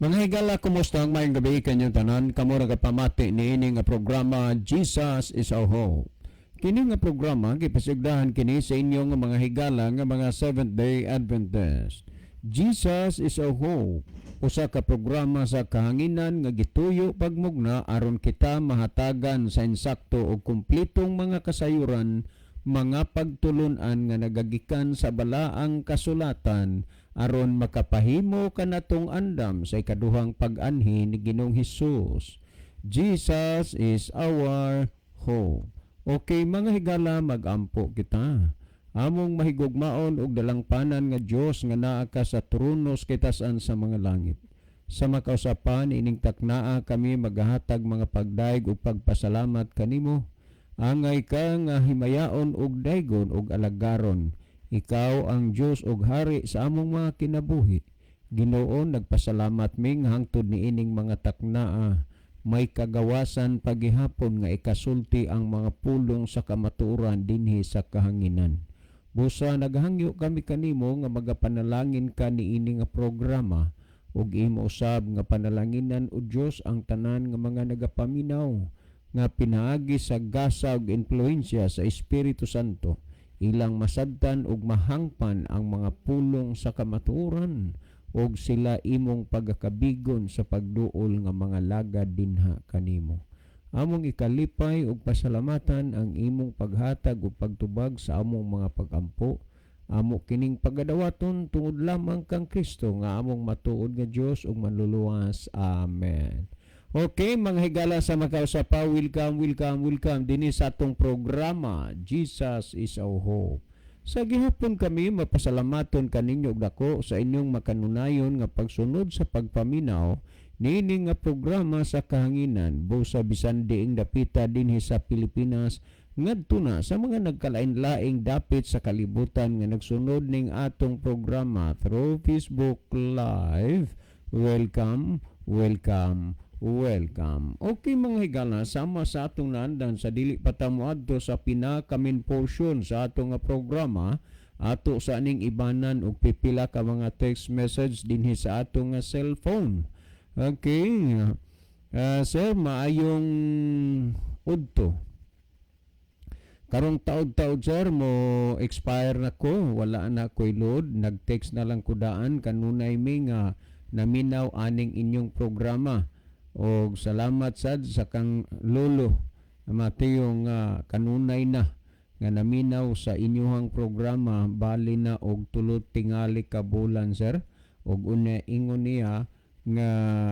Mga higala, kumusta ang maayong gabi kanyong tanan? Kamo nagapamati niini nga programa, Jesus is Our Hope. Kini nga programa gipasigdahan kini sa inyong mga higala nga mga Seventh Day Adventist. Jesus is Our Hope. Usa ka programa sa kahanginan nga gituyo pagmugna aron kita mahatagan sa insakto ug kumpletong mga kasayuran, mga pagtulunan nga nagagikan sa balaang kasulatan aron makapahimo kanatong andam sa ikaduhang pag-anhi ni Ginoong Hesus. Jesus is our hope. Okay, mga higala, magampo kita. Among mahigugmaon ug dalangpanan nga Dios nga naa ka sa trono sa kitasan sa mga langit. Sa makausapan ining taknaa, kami magahatag mga pagdayeg ug pagpasalamat kanimo. Angay ka nga himayaon ug daygon ug alagaron. Ikaw ang Dios ug Hari sa among mga kinabuhi. Ginoo, nagpasalamat mi nga hangtod niining mga taknaa may kagawasan pagihapon nga ikasulti ang mga pulong sa kamatuoran dinhi sa kahanginan. Busa naghangyo kami kanimo nga magapanalangin ka niini nga programa ug imo usab nga panalanginan, o Dios, ang tanan nga mga nagapaminaw nga pinaagi sa gasa ug impluwensya sa Espiritu Santo ilang masabtan ug mahangpan ang mga pulong sa kamatuoran ug sila imong pagakabigon sa pagduol nga mga lagad dinha kanimo. Among ikalipay ug pasalamatan ang imong paghatag ug pagtubag sa among mga pagampo. Amo kining pagadawaton tungod lamang kang Kristo nga among matuod nga Dios ug manluluwas. Amen. Okay, mga higala sa makausapa, welcome, welcome, welcome dinhi sa atong programa, Jesus is Our Hope. Sa gihapon kami mapasalamaton kaninyo og dako sa inyong makanunayon nga pagsunod sa pagpaminaw niini nga programa sa kahanginan, busa bisan diing dapita dinhi sa Pilipinas ngadto na sa mga nagkalain-laing dapit sa kalibutan nga nagsunod ning atong programa through Facebook Live. Welcome, welcome, welcome. Okay, mga higala, sama sa atong naandan, sa dili pa ta moadto sa pinaka main portion sa atong nga programa, ato sa aning ibanan og pipila ka mga text message dinhi sa atong nga cellphone. Okay. Sir, maayong udto. Karong taod-taod, sir, mo expire na ko, wala na ko'y load, nag-text na lang ko daan kanunay mi nga naminaw aning inyong programa. Og salamat sad sa kang lolo Mateo nga kanunay na nga naminaw sa inyuhang programa, bali na og tulot tingali ka bulan, sir. Og una ingon niya nga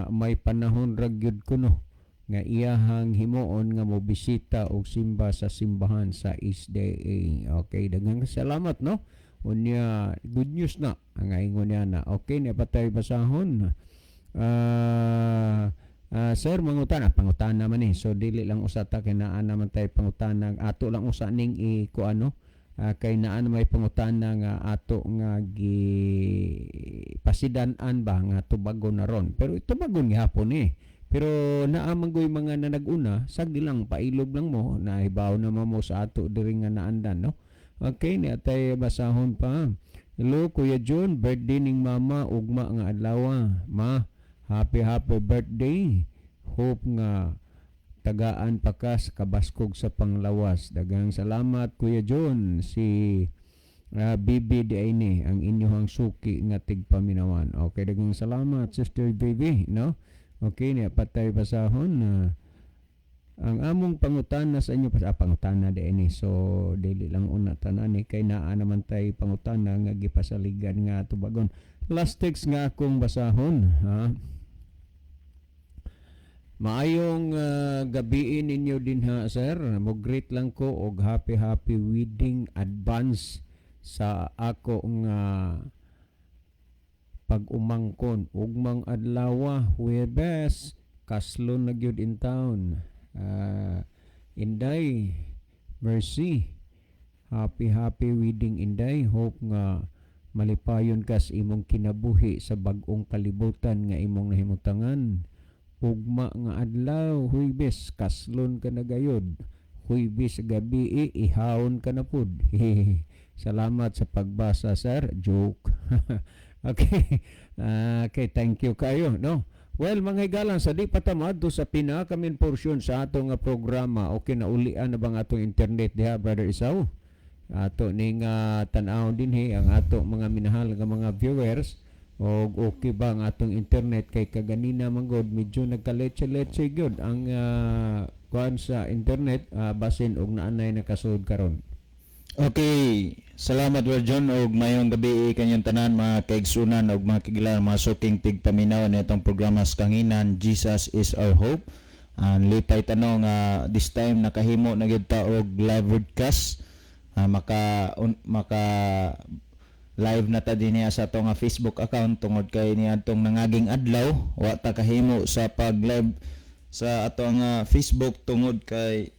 may panahon ra gyud kuno nga iyahang himuon nga mobisita og simba sa simbahan sa SDA. Okay, daghang salamat, no. Unya good news na ang ingon niya na. Okay, niya patay basahon. Sir, mangutana, pangutana man eh. So dili lang usa ta kay naa naman tay pangutana, ato lang usa ning i ko ano, kay naa na may pangutana nga ato nga gi pasidan-an ba nga tubagon na ron. Pero tubagon gihapon eh. Pero naa man goy mga nanag-una, sagdi lang, pailob lang mo, nahibaw naman mo sa ato diri nga naandan, no? Okay, ni atay basahon pa. Hello, Kuya John, birthday ning mama ugma nga adlaw. Ma, happy happy birthday. Hope nga tagaan pa ka sa kabaskog sa panglawas. Daghang salamat, Kuya John. Si Bibi di ni ang inyong suki nga tigpaminawan. Okay, daghang salamat, Sister Bibi, no? Okay, niya patay basahon na ang among pangutana sa inyo, pangutana di ini, so dili lang una tanan ni kay naa naman tay pangutana nga gipasaligan nga tubagon. Last text nga akong basahon, ha. Maayong gabiin ninyo dinha, sir. Mo greet lang ko og happy happy wedding advance sa ako nga pag-umangkon ugmang adlaw, Huwebes. Kaslon na gyud in town. Inday Mercy, happy happy wedding, Inday. Hope nga malipayon ka sa imong kinabuhi sa bag-ong kalibutan nga imong nahimutangan. Ugma nga adlaw, Huwebes, kaslon ka na gayod. Huwebes gabi, ihawon ka na pud. Salamat sa pagbasa, sir. Joke. Okay, thank you kayo, no? Well, mga higalan, sa di pa ta maadto sa pinaka main portion sa atong nga programa, okay na ulian na bang atong internet diha, Brother Isaw? Ato ning tan-awon dinhi ang ato mga minahal nga mga viewers og okay ba ang atong internet kay kaganina man gud medyo nagkaletse-letse gyud ang kuan sa internet, basin og naanay nakasud karon. Okay, salamat, Brother John, og mayong gabi kanyang tanan, mga kaigsunan og mga kaiglaan, mga suking tigpaminaw nitong programa sa Kanginan, Jesus is Our Hope. Ang lipay tanong nga this time nakahimo na gyud ta og live broadcast. Maka live na ta dinhi sa atong nga Facebook account tungod kay niadtong nangaging adlaw wa ta kahimo sa pag live sa atong Facebook tungod kay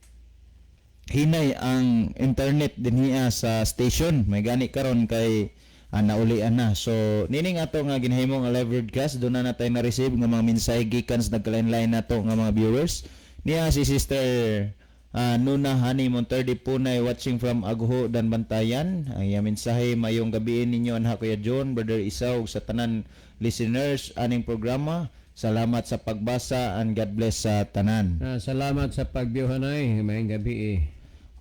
hinay ang internet dinhiya sa station. May gani karon kay naulian na. So nining ato nga ginahimo nga live broadcast, doon na natay na-receive nga mga mensahe gikan sa nagkalain-lain nato nga mga viewers. Niya si Sister Nuna Hani Monterde Punay, watching from Aguho, Daanbantayan. Ang iyang mensahe, "Mayong gabi ninyo anha, Kuya John, Brother Isaw, ug sa tanan listeners aning programa. Salamat sa pagbasa and God bless sa tanan." Salamat sa pag-view, hanay. Maayong gabi eh.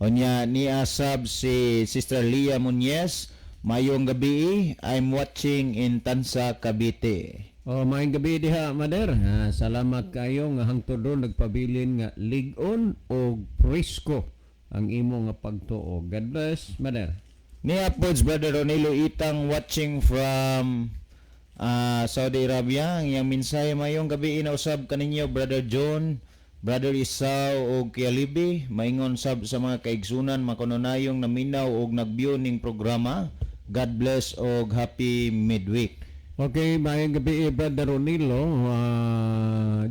Unya niya sab si Sister Leah Muñez, "Mayong gabi, I'm watching in Tanza, Cavite." Oh, maayong gabi diha, Mader. Salamat kayo nga hangtod ron nagpabilin nga lig-on og presko ang imo nga pagtuo. God bless, Mader. Niya po Brother Ronilo Itang, watching from Saudi Arabia. Ang iyang mensahe, "Mayong gabi usab kaninyo, Brother John, Brother Isaw ug Kuya Libi. Maingon sab sa mga kaigsunan makanunayong naminaw og nag-view ning programa. God bless og happy midweek." Okay, maayong gabi, Brother Ronilo.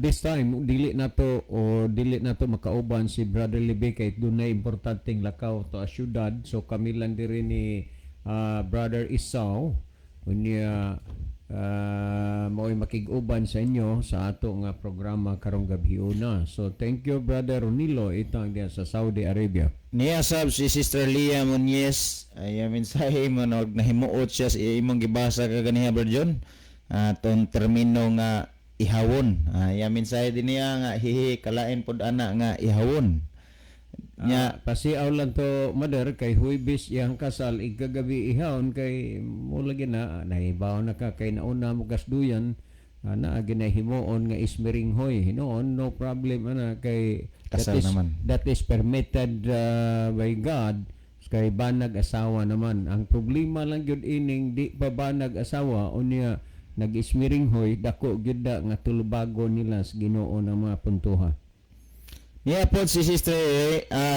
This time dili na to o dili na to makauban si Brother Libi kay dunay importanteng lakaw to a syudad. So kami lang diri ni Brother Isaw. Unya mao'y makig-uban sa inyo sa ato nga programa karong gabhiona. So thank you, Brother Ronilo Itang diyan sa Saudi Arabia. Niya sab si Sister Leah Muñez ay mensahe mo nog nahimuot siya sa imong gibasa kaganiha, Brother John, tong termino nga ihawon. Ay mensahe din niya nga hihi, kalain pod ana nga ihawon. Nya pasiaw lang to, Mother, kay Huwebes iyang kasal, ikagabi ihawon kay mo lagi na nahibaw na ka kay nauna mo kasduyan na ginahimuon nga ismiringhoy. Hinuon no problem ana kay that Kasal is, naman. That is permitted by God kay banag asawa naman. Ang problema lang gyud ining di pa banag asawa unya nag-ismiringhoy, dako gyud da nga tulubago nila sa Ginoo ng mga puntuha. Niya po si Sister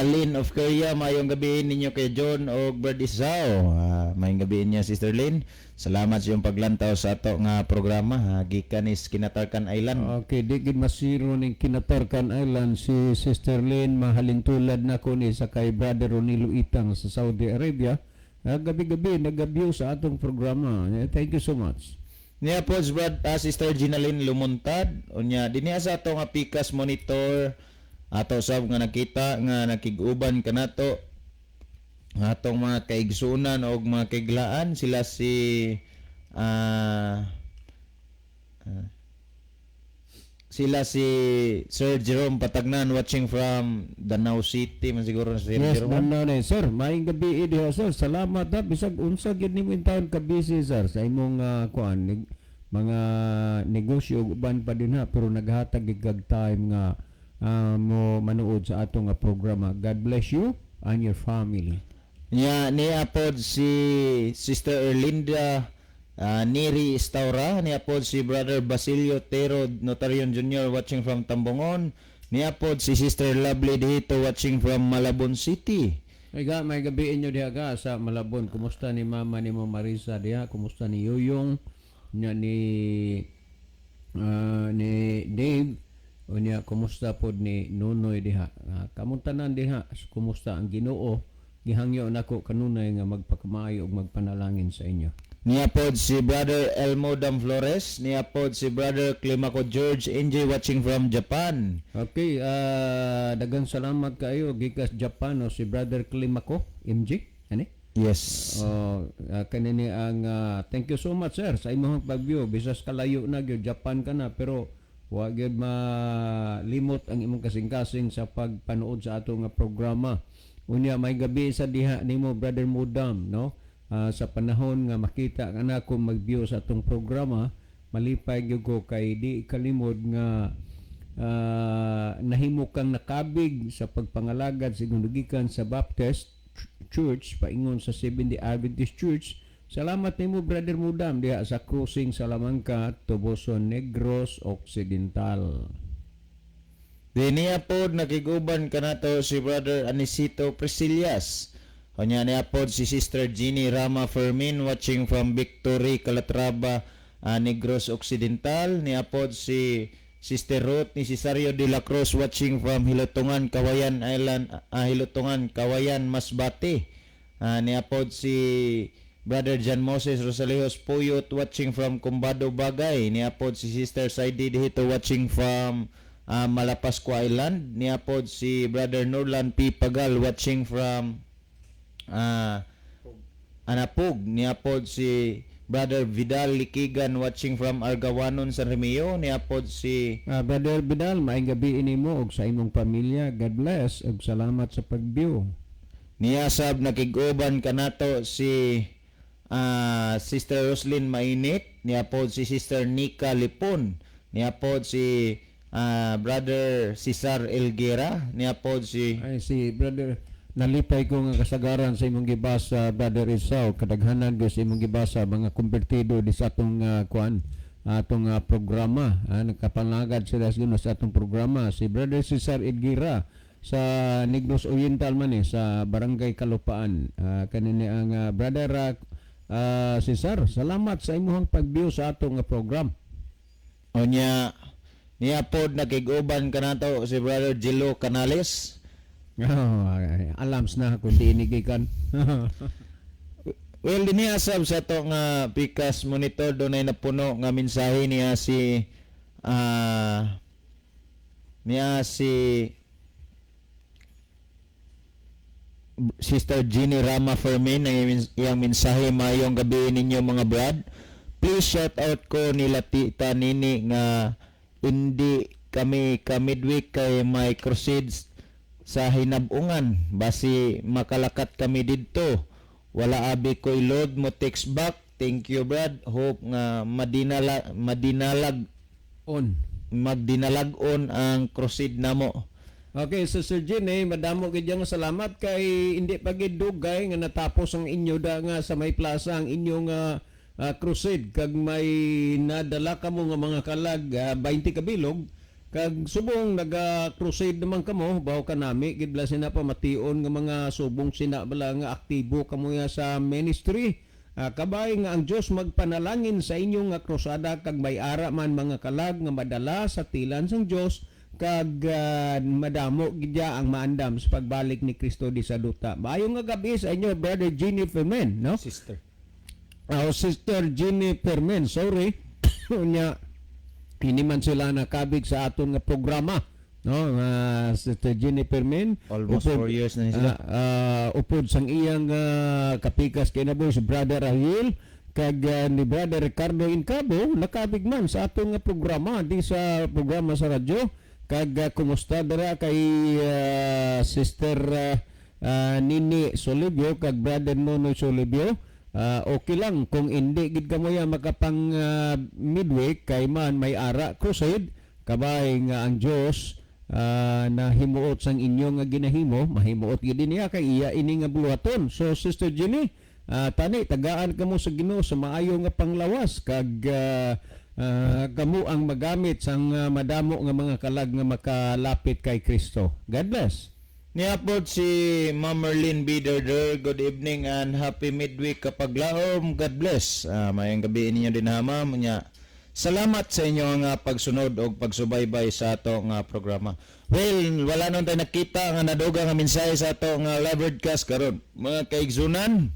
Lynn of Korea, "Mayong gabi ninyo kay John og Brad Isao." Mayong gabi niya, Sister Lynn. Salamat sa iyong paglantaw sa ato nga programa. Gikan is Kinatarkan Island. Okay, di gid masiro ning Kinatarkan Island si Sister Lynn, mahalintulad na ko ni sa kay Brother Ronilo Itang sa Saudi Arabia. Gabi-gabi nag-view sa atong programa. Thank you so much. Niya po si Brad, Sister Gina Lynn Lumuntad. Unya dinhi sa ato nga Pikas monitor ato sab nga nakita nga nakig-uban kanato atong mga kaigsunan og mga kaiglaan, sila si Sir Jerome Patagnan, watching from Danao City man siguro na Sir Yes, Jerome. Danao ni sir. Maayong gabi diha, sir. Salamat ha. Bisag unsa gyud nimo taon ka busy, sir, sa imong kuan mga negosyo ug uban pa din ha, pero naghatag gyud kag time nga mo manuod sa atong nga programa. God bless you and your family. Nya niya pod si Sister Erlinda Neri Estaura, niya pod si Brother Basilio Tero Notarion Jr., watching from Tambongon. Niya pod si Sister Lovely Dito, watching from Malabon City. Ay ga, may gabi inyo diha ga sa Malabon. Kumusta ni mama ni mo Marisa diha? Kumusta ni Yuyong? Nya ni Dave? Unya kumusta pod ni Nunoy diha? Kamong tanan diha, kumusta ang Ginoo? Gihangyo nako kanunay nga magpakamaayo ug magpanalangin sa inyo. Niya pod si Brother Elmo Dam Flores, niya pod si Brother Climaco George NJ, watching from Japan. Okay, daghang salamat kayo gikas Japan o si Brother Climaco MJ. Ani? Yes. Oh, kanini ang thank you so much, sir, sa imong pag-view. Bisas kalayo na gyud, Japan ka na, pero Wa gyud malimot ang imong kasing-kasing sa pagpanood sa ato nga programa. Unya may gabi sa diha nimo, Brother Mudam, no? Sa panahon nga makita ka na kung mag-view sa atong programa, malipay gyud ko kay di kalimod nga nahimo kang nakabig sa pagpangalagad sa gikan sa Baptist Church paingon sa Seventh-day Adventist Church. Salamat nimo, Brother Mudam, diha sa Crossing Salamanca, Tuboson, Negros Occidental. Di niya pod nakiguban kanato si Brother Anisito Priscillas. Unya niya pod si Sister Jeannie Rama Fermin watching from Victory, Calatrava, Negros Occidental. Niya pod si Sister Ruth ni Cesario de la Cruz watching from Hilutungan, Kawayan Island, Hilutungan, Kawayan, Masbate. Niya pod si Brother John Moses Rosalejos Puyot watching from Combado, Bagay. Niya pod si Sister Saidi Dihito watching from Malapascua Island. Niya pod si Brother Norlan P. Pagal watching from Anapug. Niya pod si Brother Vidal Likigan watching from Argawanon, San Remio. Niya pod si Brother Vidal, maayong gabi nimo og sa imong pamilya. God bless ug salamat sa pag-view. Niya sab nakig-uban kanato si Sister Roslyn Mainit, niya pod si Sister Nika Lipon, niya pod si Brother Cesar Elguera, niya pod si Ay, si Brother, nalipay ko nga kasagaran sa imong gibasa, Brother Isao, kadaghanan gyud sa imong gibasa mga konbertido di sa atong kuan, atong programa. Nakapanagad sila sa atong programa. Si Brother Cesar Edgira sa Negros Oriental man eh, sa Barangay Kalupaan. Kanini ang Brother Cesar, salamat sa imong pag-view sa atong program. Unya niya pod nakig-uban kanato si Brother Gilo Canales. Oh, ay, alams na kung di inigikan. Well, dinhi sab sa to nga Pikas Monitor dunay napuno nga mensahe niya si Sister Jeannie Rama Fermin. Ang iyang mensahe, "Mayong gabi ninyo, mga brad. Please shout out ko nila Tita Nini nga hindi kami ka midweek kay may crusades sa Hinabungan. Basi makalakat kami didto. Wala abi ko load mo text back. Thank you, brad. Hope nga madinalag On. Magdinalag-on ang crusade namo." Okay, so Sir Jean, madamo gid nga salamat kay hindi pa gid dugay nga natapos ang inyo da nga sa may plaza ang inyong crusade kag may nadala kamo nga mga kalag, 20 kabilog, kag subong naga crusade naman kamo. Baw kanami gid bala sina pamation nga mga subong sina bala nga aktibo kamo ya sa ministry. Kabay nga ang Dios magpanalangin sa inyong nga krusada kag may ara man mga kalag nga madala sa tilan sang Dios kag madamo gid ang maandam sa pagbalik ni Kristo di sa duta. Maayong nga gabi sa inyo, Brother Jeannie Fermin, no? Sister. Oh, Sister Jeannie Fermin, sorry. Unya ini man sila nakabig sa aton nga programa, no? Sister Jeannie Fermin. Almost 4 years na ni sila. Upod sang iyang kapikas kinabuhi si Brother Rahil kag ni Brother Ricardo Incabo, nakabig man sa atong nga programa di sa programa sa radyo. Kag kumusta dira kay Sister Nini Solibio kag Brother Nonoy Solibio? Okay lang kung hindi gid kamo ya makapang midweek kay man may ara crusade. Kabay nga ang Dios na himuot sang inyo nga ginahimo, mahimuot gid niya kay iya ini nga buluhaton. So Sister Jenny, tani tagaan kamo sa Ginoo sa maayo nga panglawas kag kamo ang magamit sang madamo nga mga kalag nga makalapit kay Kristo. God bless. Niya pod si Ma'am Merlin B. Derder, "Good evening and happy midweek, kapaglaom. God bless." Mayong gabi ninyo din ha, ma'am. Nya, salamat sa inyo nga pagsunod og pagsubaybay sa ato nga programa. Well, wala nun tayo nakita nga nadugang nga mensahe sa ato nga live broadcast karon. Mga kaigsunan,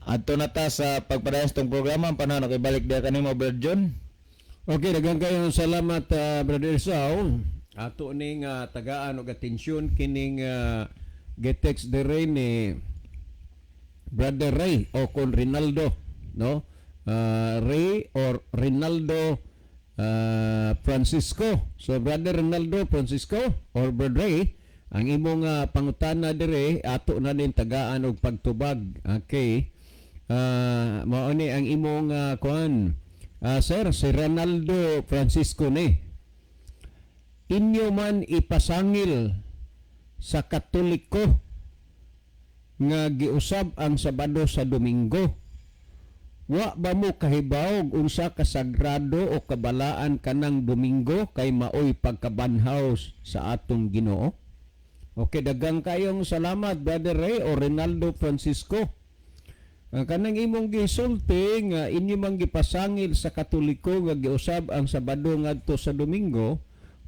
adto na ta sa pagpadayon sa tong programa. Ang panahon, okay, balik diha kanimo, Brad John. Okay, daghang kayo salamat, Brother Saul. Ato ning tagaan og atensyon kining getext dire ni Brother Ray o kon Rinaldo, no? Ray or Rinaldo. Francisco. So Brother Ronaldo Francisco or Brother Ray, ang imong pangutana dire ato na nin tagaan og pagtubag. Okay. Mao ni ang imong kuan. Sir, si Ronaldo Francisco ni. Inyo man ipasangil sa Katoliko nga giusab ang Sabado sa Domingo. Wa ba mo kahibaw unsa kasagrado o kabalaan kanang Domingo kay maoy pagkabanhaw sa atong Ginoo? Okay, daghang kayong salamat, Brother Ray o Ronaldo Francisco. Ang kanang imong gisulti nga inyo mang gipasangil sa Katoliko nga giusab ang Sabado ngadto sa Domingo,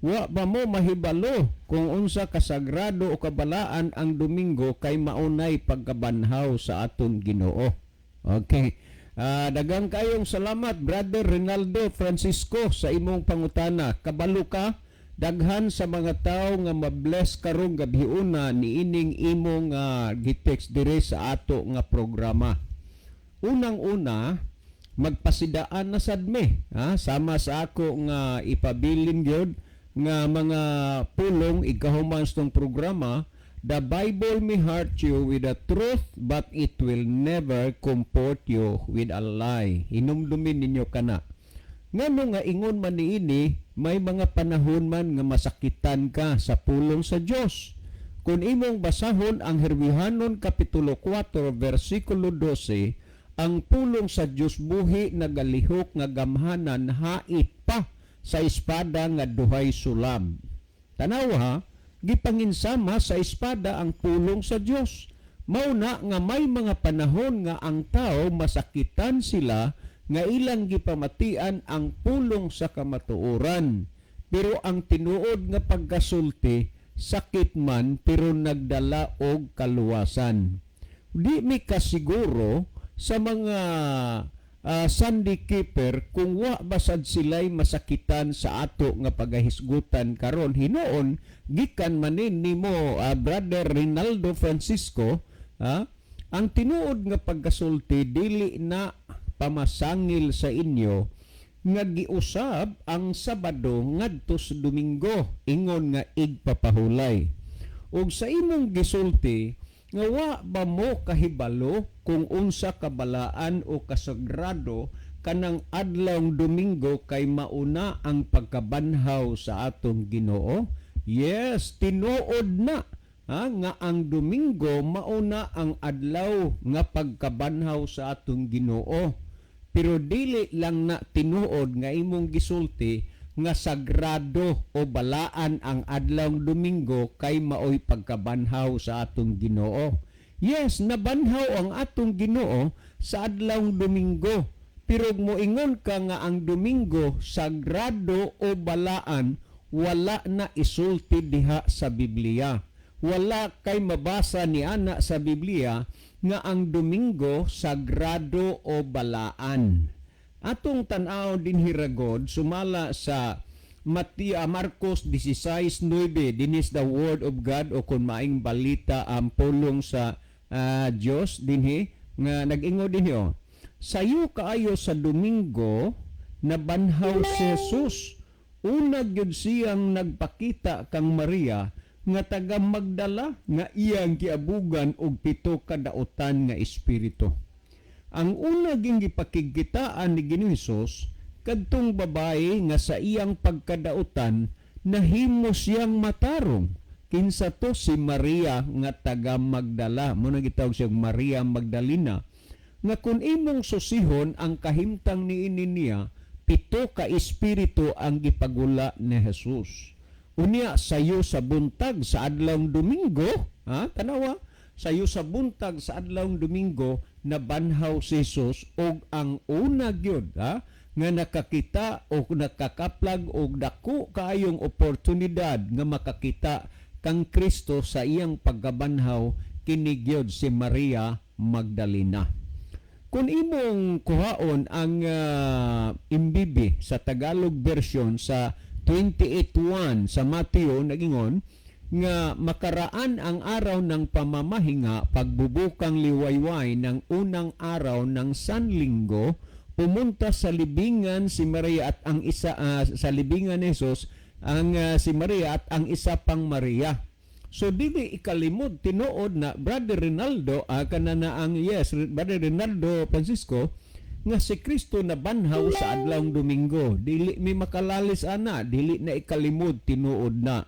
wa ba mo mahibalo kung unsa kasagrado o kabalaan ang Domingo kay maunay pagkabanhaw sa aton Ginoo? Okay. Daghang kayong salamat, Brother Rinaldo Francisco, sa imong pangutana. Kabalo ka, daghan sa mga tao nga mabless karong gabhiuna niining imong gitext dire sa ato nga programa. Unang-una, magpasidaan na sad mi, ha? Sama sa ako nga ipabilin gyud nga mga pulong ikahuman sa tong programa: "The Bible may hurt you with the truth, but it will never comfort you with a lie." Hinumdumin ninyo kana. Ngano nga ingon man niini, may mga panahon man nga masakitan ka sa pulong sa Dios. Kung imong basahon ang Herwihanon Kapitulo 4 versikulo 12, ang pulong sa Dios buhi, nagalihok nga gamhanan, hait pa sa espada nga duhay sulab. Tanaw ha, gipanginsama sa espada ang pulong sa Dios. Mao na nga may mga panahon nga ang tao masakitan sila nga ilang gipamatian ang pulong sa kamatuoran. Pero ang tinuod nga pagkasulti, sakit man pero nagdala og kaluwasan. Di mi kasiguro sa mga Sunday keeper kung wa basad sila'y masakitan sa ato nga pagahisgutan karon. Hinuon gikan manin nimo, Brother Rinaldo Francisco, ang tinuod nga pagkasulti, dili na pamasangil sa inyo nga giusab ang Sabado ngadto sa Domingo ingon nga igpapahulay. Ug sa imong gisulti nga wa ba mo kahibalo kung unsa kabalaan o kasagrado kanang adlawng Domingo kay mauna ang pagkabanhaw sa atong Ginoo? Yes, tinuod na ha, nga ang Domingo mauna ang adlaw nga pagkabanhaw sa atong Ginoo. Pero dili lang na tinuod nga imong gisulti nga sagrado o balaan ang adlawng Domingo kay maoy pagkabanhaw sa atong Ginoo. Yes, nabanhaw ang atong Ginoo sa adlawng Domingo. Pero moingon ka nga ang Domingo sagrado o balaan, wala na isulti diha sa Biblia. Wala kay mabasa ni ana sa Biblia nga ang Domingo sagrado o balaan. Atong tan-aw din hiragod sumala sa Matthew, Marcos 16:9. Dinis the word of God o kung maing balita ang pulong sa Dios dinhi nga nag-ingon dinhi oh. Sayo kaayo sa Domingo nabanhaw si Jesus. Una gyud siyang nagpakita kang Maria nga taga Magdala nga iyang giabugan og pito ka daotan nga espiritu. Ang una ging gipakigkitaan ni Ginoong Hesus kadtong babae nga sa iyang pagkadautan nahimo siyang matarong. Kinsa to? Si Maria nga taga Magdala. Mo na gitawag siya Maria Magdalena. Nga kung imong susihon ang kahimtang niini niya, pito ka espiritu ang gipagula ni Jesus. Unya sayo sa buntag sa adlawng Domingo, ha, tanawa, sayo sa buntag sa adlawng Domingo nabanhaw si Jesus og ang una gyud, ha, nga nakakita o nakakaplag og dako kaayong oportunidad nga makakita kang Kristo sa iyang pagkabanhaw, kini gyud si Maria Magdalena. Kung imong kuhaon ang MBB sa Tagalog version sa 28:1 sa Mateo, nagingon nga makaraan ang araw ng pamamahinga, pagbubukang liwayway ng unang araw ng Sanlinggo, Pumunta sa libingan si Maria at ang isa sa libingan ni Jesus ang si Maria at ang isa pang Maria. So dili ikalimod tinuod na, Brother Rinaldo, kana na ang, yes, Brother Rinaldo Francisco, nga si Kristo nabanhaw sa adlawng Domingo. Dili mi makalalis ana, dili na ikalimod tinuod na.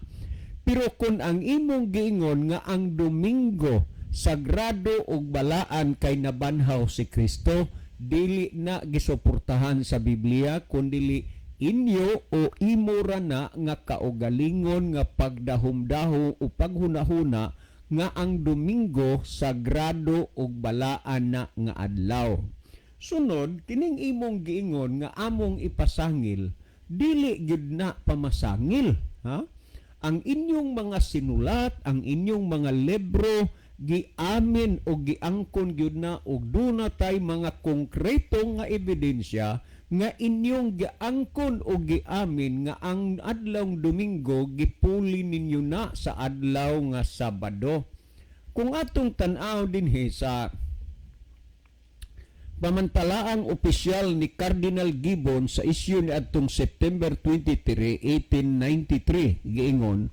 Pero kung ang imong giingon nga ang Domingo sagrado ug balaan kay nabanhaw si Kristo, dili na gisuportahan sa Biblia kundili inyo o imo ra na nga kaugalingon nga pagdahom-dahom o paghunahuna nga ang Domingo sagrado ug balaan na nga adlaw. Sunod, kining imong giingon nga among ipasangil, dili gyud na pamasangil, ha? Ang inyong mga sinulat, ang inyong mga libro, giamin o giangkon gyud na og duna tay mga konkreto nga ebidensya nga inyong giangkon o giamin nga ang adlawng Domingo gipuli ninyo na sa adlaw nga Sabado. Kung atong tan-aw dinhi sa pamantalaang opisyal ni Cardinal Gibbon sa isyu ni adtong September 23, 1893, giingon,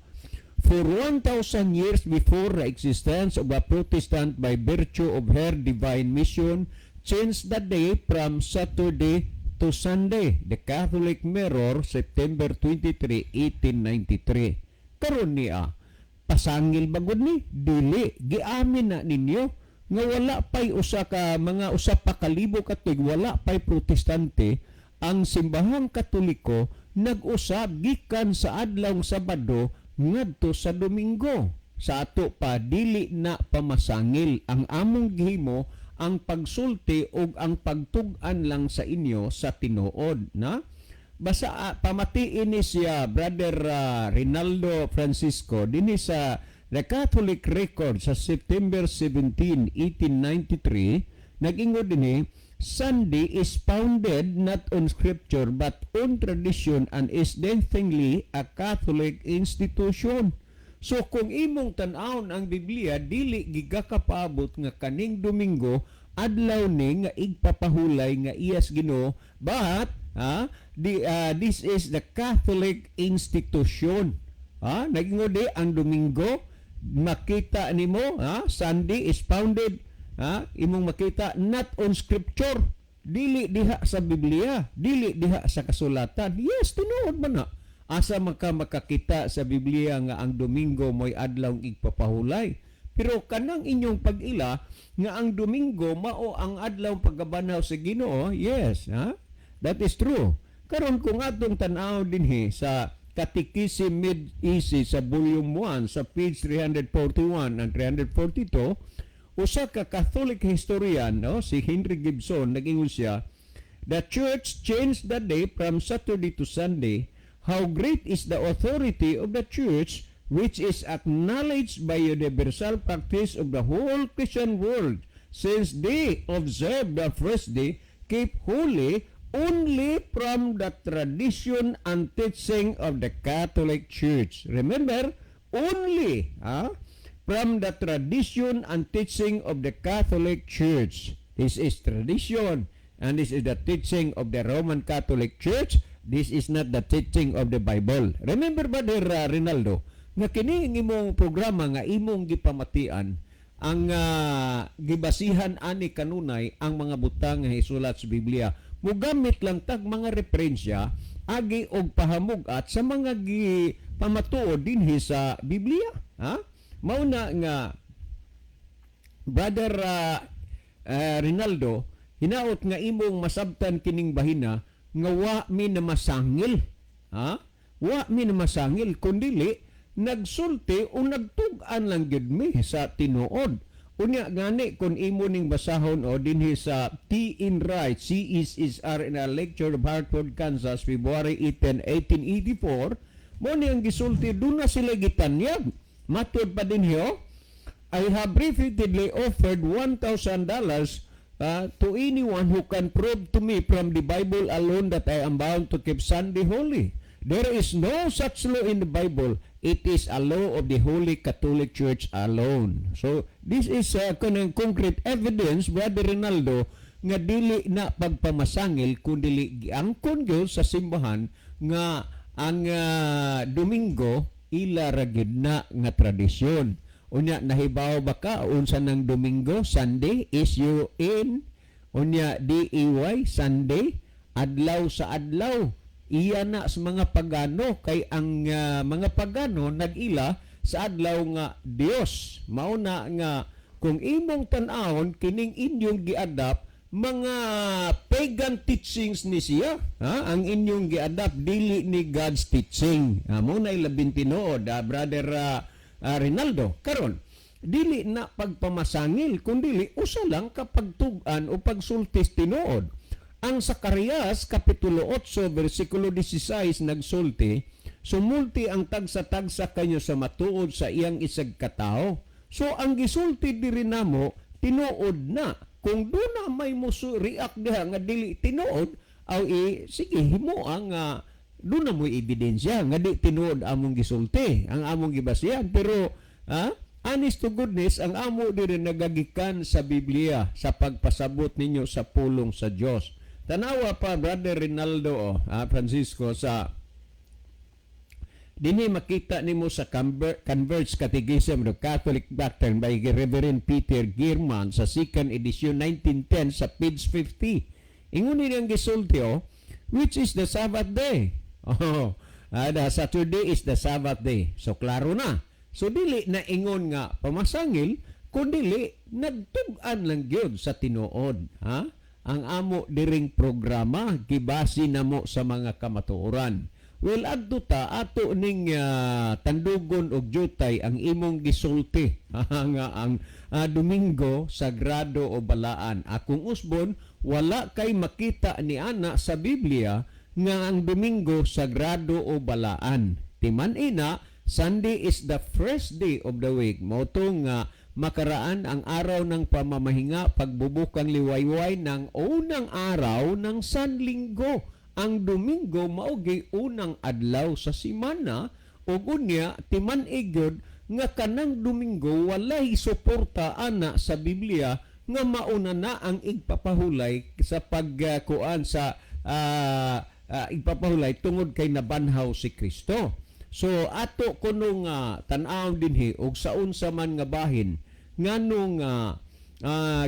"For 1,000 years before the existence of a Protestant, by virtue of her divine mission, changed the day from Saturday to Sunday." The Catholic Mirror, September 23, 1893. Karon niya, pasangil ba gud ni? Dili, giamin na ninyo nga wala pay usa ka mga 1,000 ka tuig, wala pay Protestante, ang Simbahang Katoliko nag-usab gikan sa adlawng Sabado ngadto sa Domingo. Sa ato pa, dili na pamasangil. Ang among gihimo ang pagsulti ug ang pagtug-an lang sa inyo sa tinuod na. Basta pamatiin ni siya, Brother Rinaldo Francisco, dinhi sa The Catholic Record sa September 17, 1893, nag-ingon dinhi, "Sunday is founded not on scripture but on tradition and is distinctly a Catholic institution." So kung imong tan-awon ang Biblia, dili gigakapaabot nga kaning Domingo adlaw ni nga igpapahulay nga iyas Ginoo, but this is the Catholic institution. Nagingon di ang Domingo, makita nimo, Sunday is founded, imong makita, not on scripture, dili diha sa Biblia, dili diha sa kasulatan. Yes, tinuod man na. Asa man ka makakita sa Biblia nga ang Domingo mo'y adlaw igpapahulay? Pero kanang inyong pag-ila nga ang Domingo mao ang adlaw pagkabanhaw sa Ginoo, yes, ha? That is true. Karon kung atong tan-aw dinhi sa Catechism Made Easy sa Volume 1 sa page 341 and 342, usa ka Catholic historian, no, si Henry Gibson, nag-ingon siya, "The Church changed the day from Saturday to Sunday. How great is the authority of the Church, which is acknowledged by universal practice of the whole Christian world, since they observe the first day kept holy only from the tradition and teaching of the Catholic Church." Remember, only from the tradition and teaching of the Catholic Church. This is tradition and this is the teaching of the Roman Catholic Church. This is not the teaching of the Bible. Remember ba, Brother Rinaldo, nga kini ang imong programa nga imong gipamatian, ang gibasihan ani kanunay ang mga butang nga isulat sa Biblia. Mugamit lang tag mga referensya agi og pahamug-at sa mga gi pamatuod dinhi sa Biblia. Ha? Mao na nga, Brother Rinaldo, hinaot nga imong masabtan kining bahina nga wa mi na masangil. Ha? Wa mi na masangil kundili nagsulti o nagtug-an lang gyud mi sa tinuod. Unya gani kung imo ning basahon o dinhi sa T. N. Wright, CSSR, in a lecture of Hartford, Kansas, February 18, 1884, mo ni ang gisulti, doon na sila gitanyag. Matud pa dinhi oh, "I have repeatedly offered $1,000 to anyone who can prove to me from the Bible alone that I am bound to keep Sunday holy. There is no such law in the Bible. It is a law of the Holy Catholic Church alone." So, this is kanang concrete evidence, Brother Rinaldo, nga dili na pagpamasangil kundi giangkon gyud sa simbahan nga ang Domingo ila ra gyud na nga tradisyon. Unya, nahibaw ba ka unsa nang Domingo? Sunday, S U N unya D A Y, Sunday, adlaw sa adlaw. Iya na sa mga pagano kay ang mga pagano nag-ila sa adlaw nga Dios. Mao na nga kung imong tan-awon kining inyong giadapt, mga pagan teachings ni siya, ha? Ang inyong giadapt dili ni God's teaching, ha? Mo na ilabing tinuod, ha, Brother Rinaldo. Karon, dili na pagpamasangil kundili usa lang kapagtug-an o pagsultis tinuod. Ang Zacarias kapitulo 8 versikulo 16 nagsulti, "Sumulti ang tagsa-tagsa kanyo sa matuod sa iyang isag katao." So ang gisulti diri namo tinuod na. Kung duna may musu react diha nga dili tinuod, aw i sige, himo ang duna mo'y ebidensya nga di tinuod among gisulti, ang among gibasihan. Pero honest to goodness, ang amo diri nagagikan sa Biblia sa pagpasabot ninyo sa pulong sa Dios. Tanawa pa, Brother Rinaldo, oh, Francisco, sa dinhi makita nimo sa Converge Catechism of the Catholic Doctrine by Reverend Peter Gierman sa second edition 1910 sa page 50. Ingon ni ang gisulti, oh, "Which is the Sabbath day?" Oh, the Saturday is the Sabbath day. So klaro na. So dili na ingon nga pamasangil kundili nagtug-an lang gyud sa tinuod, ha? Ang amo diring programa gibase namo sa mga kamatuoran. Well, adto ta ato ning tandugon og jutay ang imong gisulti nga ang Domingo sagrado o balaan. Akong usbon, wala kay makita ni ana sa Biblia nga ang Domingo sagrado o balaan. Timan ina, Sunday is the first day of the week. Mao to nga makaraan ang araw ng pamamahinga, pagbubukang liwayway ng unang araw ng Sanlinggo. Ang Domingo mao gyud unang adlaw sa simana ug unya timan-i gyud nga kanang Domingo walay suporta ana sa Biblia nga mauna na ang igpapahulay sa pagkuan sa igpapahulay tungod kay nabanhaw si Kristo. So ato kuno nga tan-awon dinhi og sa unsa man nga bahin, nganong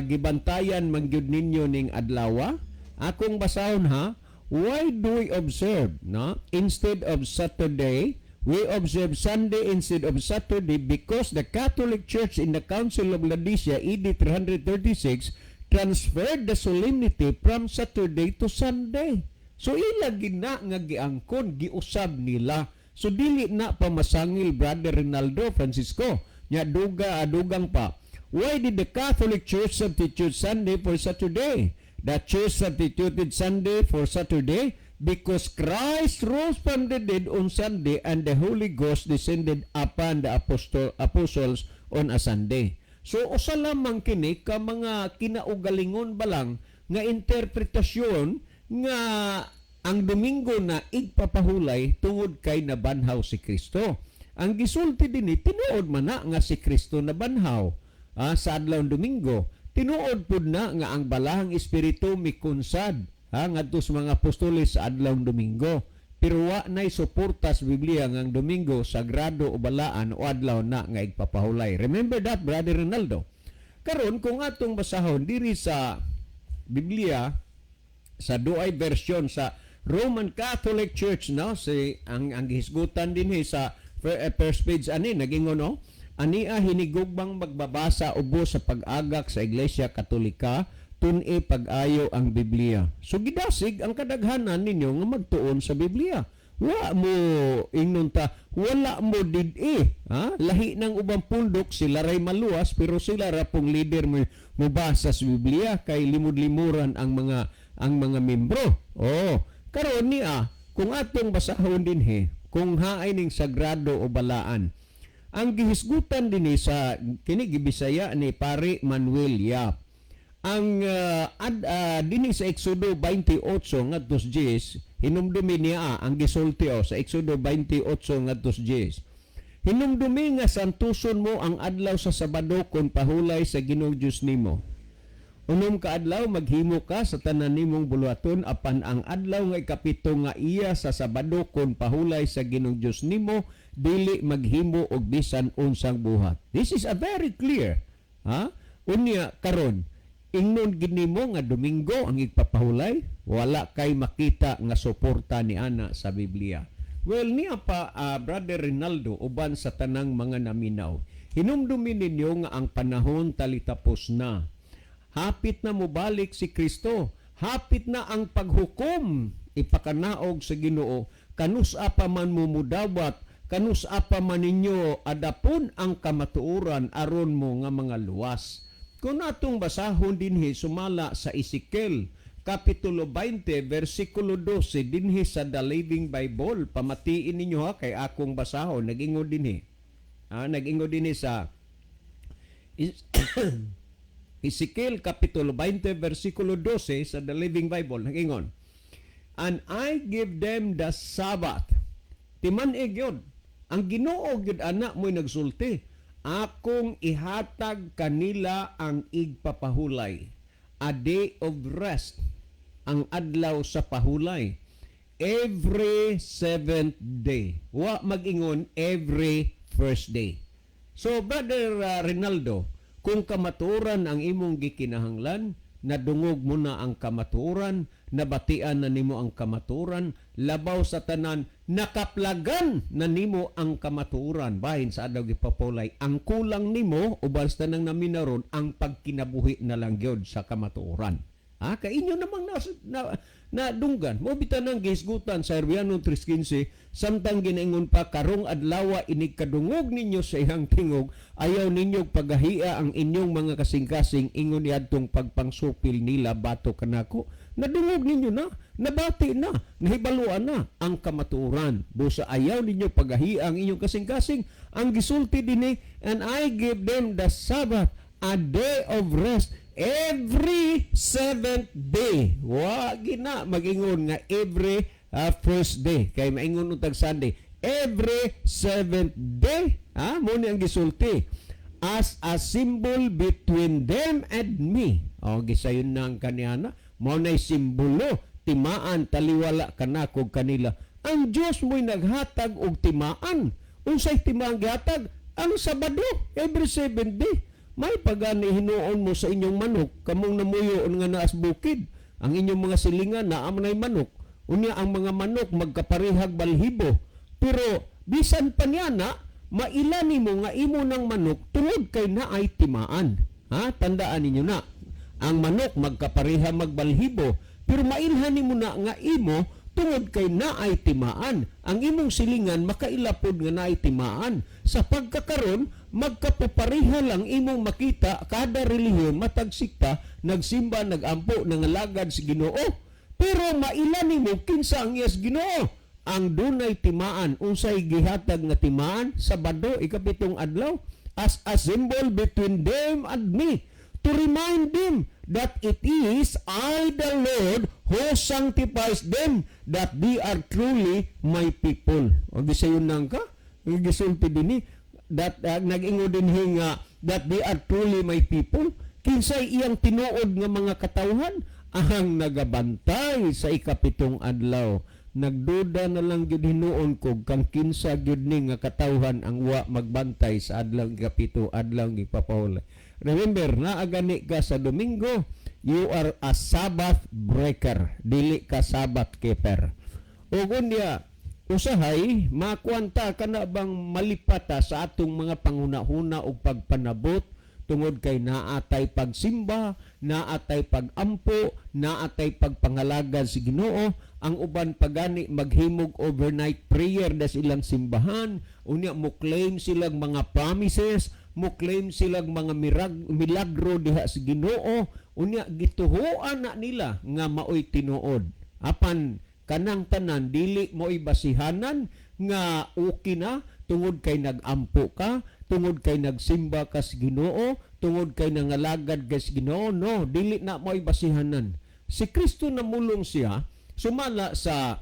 gibantayan man gyud ninyo ning adlawa? Akong basahon, ha. Why do we observe, no, instead of Saturday? We observe Sunday instead of Saturday because the Catholic Church in the Council of Laodicea AD 336 transferred the solemnity from Saturday to Sunday. So ila gina nga giangkon, giusab nila. So dili na pamasangil, Brother Rinaldo Francisco. Nya duga dugang pa. Why did the Catholic Church substitute Sunday for Saturday? The Church substituted Sunday for Saturday because Christ rose from the dead on Sunday and the Holy Ghost descended upon the apostles on a Sunday. So usa lamang kini ka mga kinaugalingon ba lang nga interpretasyon nga ang Domingo na igpapahulay tungod kay nabanhaw si Kristo. Ang gisulti dinhi, tinuod man na nga si Kristo nabanhaw sa adlaw Domingo. Tinuod pud na nga ang Balahang Espiritu mikunsad, ha, ngadto sa mga apostoles sa adlaw Domingo. Pero wa nay suporta sa Biblia nga ang Domingo sagrado o balaan o adlaw na nga igpapahulay. Remember that, Brother Ronaldo. Karon, kung atong basahon diri sa Biblia sa duay version sa Roman Catholic Church, no, si ang gihisgutan dinhi sa first page ani nagingon, no, ania hinigugmang magbabasa ubos sa pag-agak sa Iglesia Katolika, tun-i pag-ayo ang Biblia. So gidasig ang kadaghanan ninyo nga magtuon sa Biblia. Wa mo ingnon ta wala mo did-i, ha? Lahi ng ubang pundok, sila ray maluwas, pero sila ra pong leader mo mobasa sa Biblia kay limud-limuran ang mga membro. Oh, karon niya kung atong basahon dinhi kung haay ning sagrado o balaan. Ang gihisgutan dinhi sa kini gibisaya ni Pare Manuel Yap. Ang dinhi sa Exodo 28 ngadto sa 10, hinumdumi niya ang gisulti, oh, sa Exodo 28 ngadto sa 10. "Hinumdumi nga santuson mo ang adlaw sa Sabado kon pahulay sa Ginoong Dios nimo. "Unom ka adlaw maghimo ka sa tanan nimong buluhaton, apan ang adlaw nga ikapito nga iya sa Sabado kon pahulay sa Ginoong Dios nimo, dili maghimo og bisan unsang buhat." This is a very clear. Ha? Unya karon, ingnon gid nimo nga Domingo ang igpapahulay, wala kay makita nga suporta ni ana sa Biblia. Well, niya pa, Brother Rinaldo, uban sa tanang mga naminaw. Hinumdumi ninyo nga ang panahon talitapos na. Hapit na mobalik si Kristo. Hapit na ang paghukom ipakanaog sa Ginoo. Kanus-a pa man mo mudawat, kanus-a pa man ninyo adapon ang kamatuoran aron mo nga mga luwas? Kung atong basahon dinhi sumala sa Ezekiel Kapitulo 20 versikulo 12 dinhi sa The Living Bible, pamatiin ninyo ha, kay akong basahon. Nag-ingon dinhi. Ah, nag-ingon dinhi sa Ezekiel Kapitulo 20 versikulo 12 sa The Living Bible, nag-ingon, "And I give them the Sabbath." Timan-i gyud. Ang Ginoo gyud ana mo'y nagsulti. "Akong ihatag kanila ang igpapahulay." A day of rest. Ang adlaw sa pahulay. Every seventh day. Wa mag-ingon every first day. So, Brother Rinaldo, kung kamatuoran ang imong gikinahanglan, nadungog mo na ang kamatuoran, nabatian na nimo ang kamatuoran, labaw sa tanan, nakaplagan na nimo ang kamatuoran bahin sa adlaw gipapulay. Ang kulang nimo uban sa tanang naminaron, ang pagkinabuhi na lang gyud sa kamatuoran. Ha, kay inyo namang na dunggan. Mo bitan ang gihisgutan sa Herbiano 3:15, samtang ginaingon pa, "Karong adlawa, inig kadungog ninyo sa iyang tingog, ayaw ninyo pagahia ang inyong mga kasing-kasing ingon niadtong pagpangsupil nila batok kanako." Nadungog ninyo na, nabati na, nahibaluan na ang kamatuoran. Busa ayaw ninyo pagahia ang inyong kasing-kasing. Ang gisulti dinhi, "And I give them the Sabbath, a day of rest every seventh day." Wa gina magingon nga every first day kay maingon untag Sunday. Every seventh day, ha, mo ni ang gisulti. "As a symbol between them and me." O gisayon na ang kaniyana, mao nay simbolo, timaan taliwala kanako kanila. Ang Dios mo'y naghatag og timaan. Unsay timaan gihatag? Ang Sabado, every seventh day. May pagani hinuon mo sa inyong manok, kamong namuyo nga naas bukid. Ang inyong mga silingan naa man ay manok. Unya ang mga manok magkaparehag balhibo. Pero bisan pa niya na, maila nimo nga imo ng manok tungod kay naay timaan. Ha? Tandaan ninyo na. Ang manok magkapareha magbalhibo, pero mailhan nimo na nga imo tungod kay naay timaan. Ang imong silingan makailapod nga naay timaan. Sa pagkakaron, magkapupareha lang imong makita kada relihiyon, matag sikta, nagsimba, nagampo, nangalagad sa Ginoo. Pero maila nimo kinsa ang iyas Ginoo. Ang dunay timaan. Unsay gihatag nga timaan? Sabado, ikapitong adlaw. "As a symbol between them and me, to remind them that it is I the Lord who sanctifies them, that they are truly my people." O gisayon nang ka, gisulti dinhi that nag-ingon dinhi nga that they are truly my people. Kinsay iyang tinuod nga mga katawhan? Ang nagabantay sa ikapitong adlaw. Nagduda na lang gyud hinuon ko kang kinsa gyud ni nga katawhan ang wa magbantay sa adlaw ikapito, adlaw gipapahulay. Remember, naa gani ka sa Domingo, you are a Sabbath breaker, dili ka Sabbath keeper. Ug unya, usahay makuanta kana bang malipata sa atong mga panghuna-huna ug pagpanabot tungod kay naatay pagsimba, naatay pagampo, naatay pagpangalagad sa Ginoo. Ang uban pagani maghimog overnight prayer das ilang simbahan, unya mo claim silang mga promises, mo claim silang mga milagro diha sa Ginoo, unya gituhoan na nila nga maoy tinuod. Apan kanang tanan dili mo basihanan nga okay na tungod kay nagampo ka, tungod kay nagsimba ka sa Ginoo, tungod kay nangalagad ka sa Ginoo. No, dili na mo basihanan. Si Kristo namulong siya sumala sa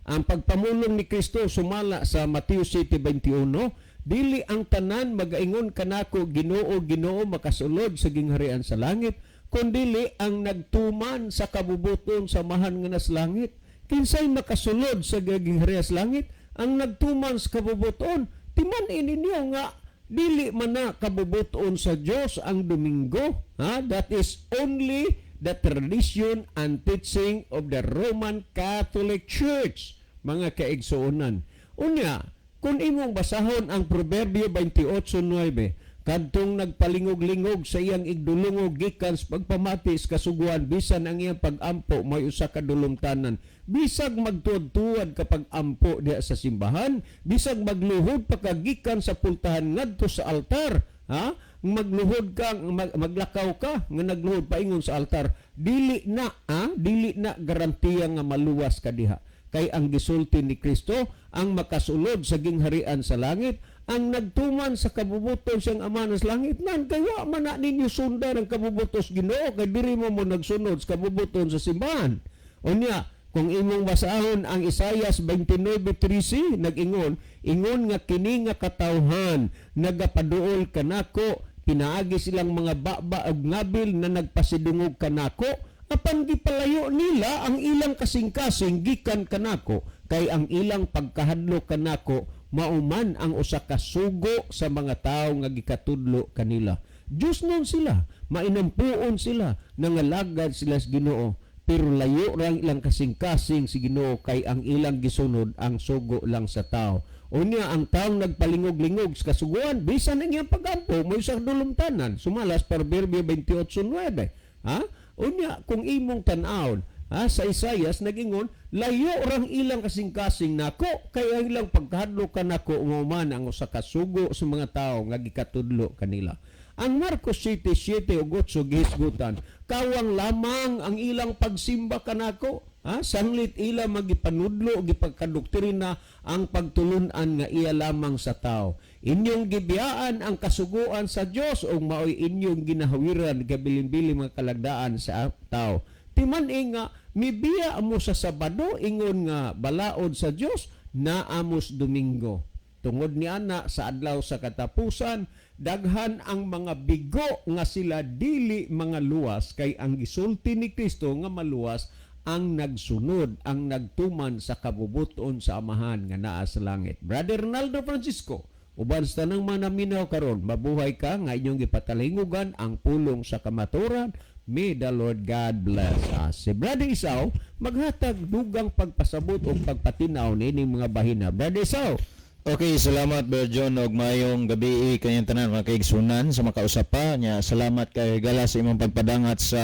Ang pagpamulong ni Kristo sumala sa Mateo 7:21, "Dili ang tanan magaingon kanako, 'Ginoo, Ginoo,' makasulod sa gingharian sa langit, kundili ang nagtuman sa kabubuton sa Amahan nga nasa langit." Kinsay makasulod sa gingharian sa langit? Ang nagtuman sa kabubuton. Timan-i ninyo nga dili man na kabubuton sa Dios ang Domingo. Ha? That is only the tradition and teaching of the Roman Catholic Church, mga kaigsuonan. Unya, kung imong basahon ang Proverbio 28:9, "Kadtong nagpalingog-lingog sa iyang igdulungog gikan sa pagpamati sa kasuguan, bisan ang iyang pagampo may usa ka dulumtanan." Bisag magtuod-tuad kapag ampo diha sa simbahan, bisag magluhod pa ka gikan sa pultahan ngadto sa altar, ha? Magluhod ka, maglakaw ka nga nagluhod paingon sa altar, dili na, ha? Dili na garantiya nga maluwas ka diha. Kay ang gisulti ni Kristo, ang makasulod sa gingharian sa langit, ang nagtuman sa kabubuton siyang Ama sa langit. Nan kay wa man na ninyo sundan ang kabubuton sa Ginoo kay diri mo mo nagsunod sa kabubuton sa simbahan. Unya, kung imong basahon ang Isaias 29:13, nag-ingon, ingon nga kini nga katawhan nagapaduol kanako pinaagi silang mga baba ug ngabil na nagpasidungog kanako, apan gipalayo nila ang ilang kasing-kasing gikan kanako, kay ang ilang pagkahadlok kanako mauman ang usa ka sugo sa mga tawo nga gikatudlo kanila. Diyos nun sila, mainampuon sila, nangalagad sila sa Ginoo, pero layo rang ilang kasing-kasing si Ginoo kay ang ilang gisunod ang sugo lang sa tao. Unya, ang taong nagpalingog-lingog sa kasuguan, bisan ang iyang pagampo mo sa dulumtanan, sumala sa Proverbio 28:9. Ha? Unya, kung imong tan-awon, ha, sa Isayas nagingon, layo rang ilang kasing-kasing nako kay ang ilang pagkahadlok kanako man ang usa ka sugo sa mga tao nga gikatudlo kanila. Ang Marcos 7:7 ug 8 gihisgutan, kawang lamang ang ilang pagsimba kanako. Ha? Sanglit ila magipanudlo o gipagkadoktrina ang pagtulunan nga iya lamang sa tao. Inyong gibiyaan ang kasuguan sa Dios ug maoy inyong ginahawiran gabilin-bilin mga kalagdaan sa tao. Timan-i nga mibiya mo sa Sabado ingon nga balaod sa Dios, naamos Domingo. Tungod ni ana, sa adlaw sa katapusan, daghan ang mga bigo nga sila dili mga luwas, kay ang gisulti ni Kristo nga maluwas ang nagsunod, ang nagtuman sa kabubuton sa Amahan nga naa sa langit. Brother Ronaldo Francisco, uban sa tanang manaminaw karon, mabuhay ka nga inyong gipatalingugan ang pulong sa kamaturan. May the Lord God bless us. Si Brother Isao, maghatag dugang pagpasabot o pagpatinaw nining mga bahina. Brother Isao. Okay, salamat, Brother John, og mayong gabi kanyang tanan mga kaigsunan sa makausap pa nya. Salamat kay gala sa imong pagpadangat sa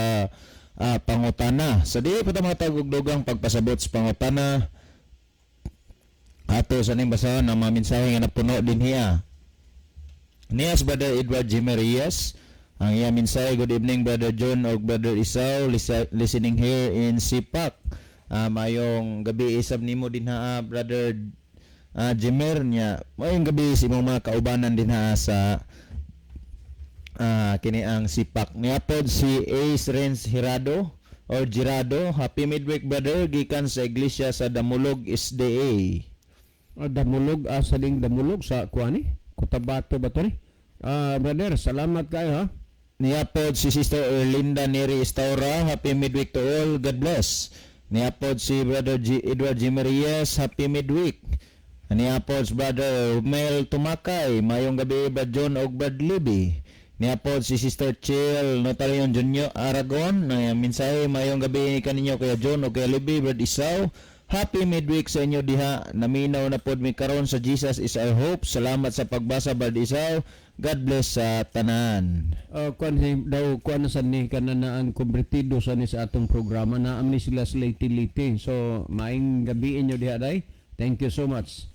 pangutana. Sa dili pa ta matag og dugang pagpasabot sa pangutana, ato sa ning basahon ang mga mensahe nga napuno dinhiya. Niya si Brother Edward G. Marias. Ang iya mensahe, "Good evening, Brother John og Brother Isao, listening here in Sipak." Mayong gabi isab nimo dinha, Brother Jimer, niya. Mayong gabi sa imong mga kaubanan dinha sa kini ang Sipak. Niya pod si Ace Renz Hirado or Girado. "Happy midweek, brother, gikan sa Iglesia sa Damulog SDA." Damulog, sa ding Damulog sa kuani? Cotabato ba to ni? Brother, salamat kayo ha. Niya pod si Sister Erlinda Neri Estaura, "Happy midweek to all, God bless." Niya pod si Brother G. Edward G. Marias, "Happy midweek." Niya pod si Brother Mel Tumakay, "Mayong gabi, Brad John og Brad Libby." Niya pod si Sister Chill Notarion Junior Aragon, na mensahe, "Mayong gabi kaninyo kaya John og kaya Libby, Brad Isaw. Happy midweek sa inyo diha. Naminaw na pod mi karon sa Jesus is Our Hope. Salamat sa pagbasa, Brad Isaw. God bless sa tanan." Kuan daw kuan sa ni kana ang konbertido sa ni sa atong programa na ni sila sa Leyte. So maayong gabi inyo diha day. Thank you so much.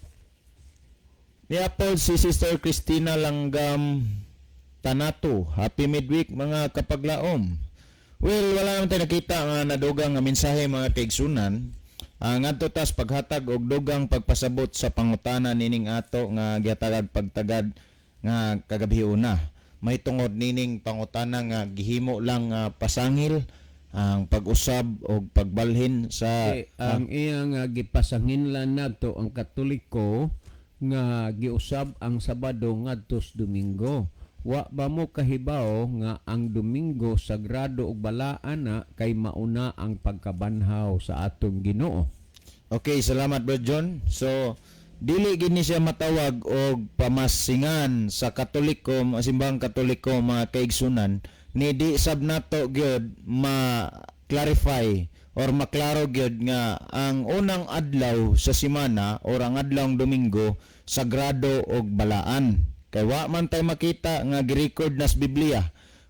Niya pod si Sister Christina Langgam Tanato. "Happy midweek, mga kapaglaom." Well, wala naman tayo nakita nga nadugang nga mensahe, mga kaigsunan. Ngadto tas paghatag og dugang pagpasabot sa pangutana nining ato nga gihatagag pagtagad nga kagabi una. May tungod nining pangutana nga gihimo lang nga pasangil. Ang pag-usab o pagbalhin sa Eh, ang iyang gipasanginlan nato ang Katoliko nga giusab ang Sabado ngadto sa Domingo. Wa ba mo kahibaw nga ang Domingo sagrado ug balaan na kay mauna ang pagkabanhaw sa atong Ginoo? Okay, salamat, Bro John. So, dili gini siya matawag og pamasingan sa Katoliko, Simbahang Katoliko, mga kaigsunan, ni di sab nato gyud ma-clarify or maklaro gyud nga ang unang adlaw sa simana or ang adlawng Domingo sagrado og balaan. Kay wa man tay makita nga gi-record na sa Biblia.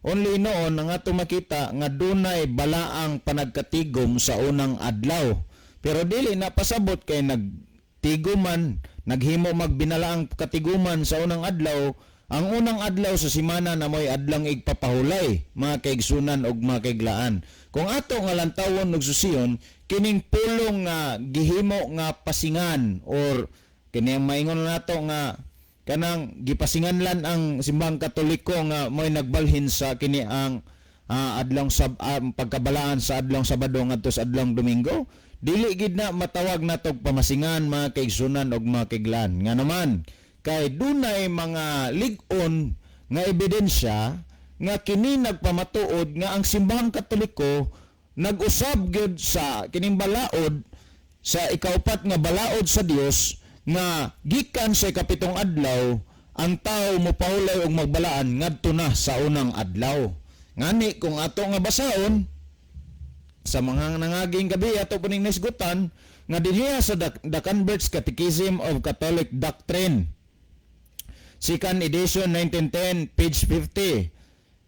Only noon ang ato makita nga dunay balaang panagkatigom sa unang adlaw. Pero dili na pasabot kay nagtiguman, naghimo magbinalaang katiguman sa unang adlaw. Ang unang adlaw sa simana na mo'y adlang igpapahulay, mga kaigsunan og mga kaiglaan. Kung ato nga lantawon og susiyon, kining pulong nga gihimo nga pasingan or kini ang maingon nato nga kanang gipasinganlan ang Simbahang Katoliko nga mo'y nagbalhin sa kini ang adlong sab pagkabalaan sa adlong Sabado ngadto sa adlong Domingo, dili gid na matawag natog pamasingan, mga kaigsunan og mga kaiglaan. Nga naman kay dunay mga lig-on nga ebidensya nga kini nagpamatuod nga ang Simbahang Katoliko nag-usab gyud sa kining balaod sa ikaupat nga balaod sa Dios nga gikan sa ikapitong adlaw ang tao mopahulay og magbalaan ngadto na sa unang adlaw. Ngani kung ato nga basaon sa mga nangaging gabi, ato puning nisgutan nga dinhiya sa The Convert's Catechism of Catholic Doctrine, second edition, 1910, page 50,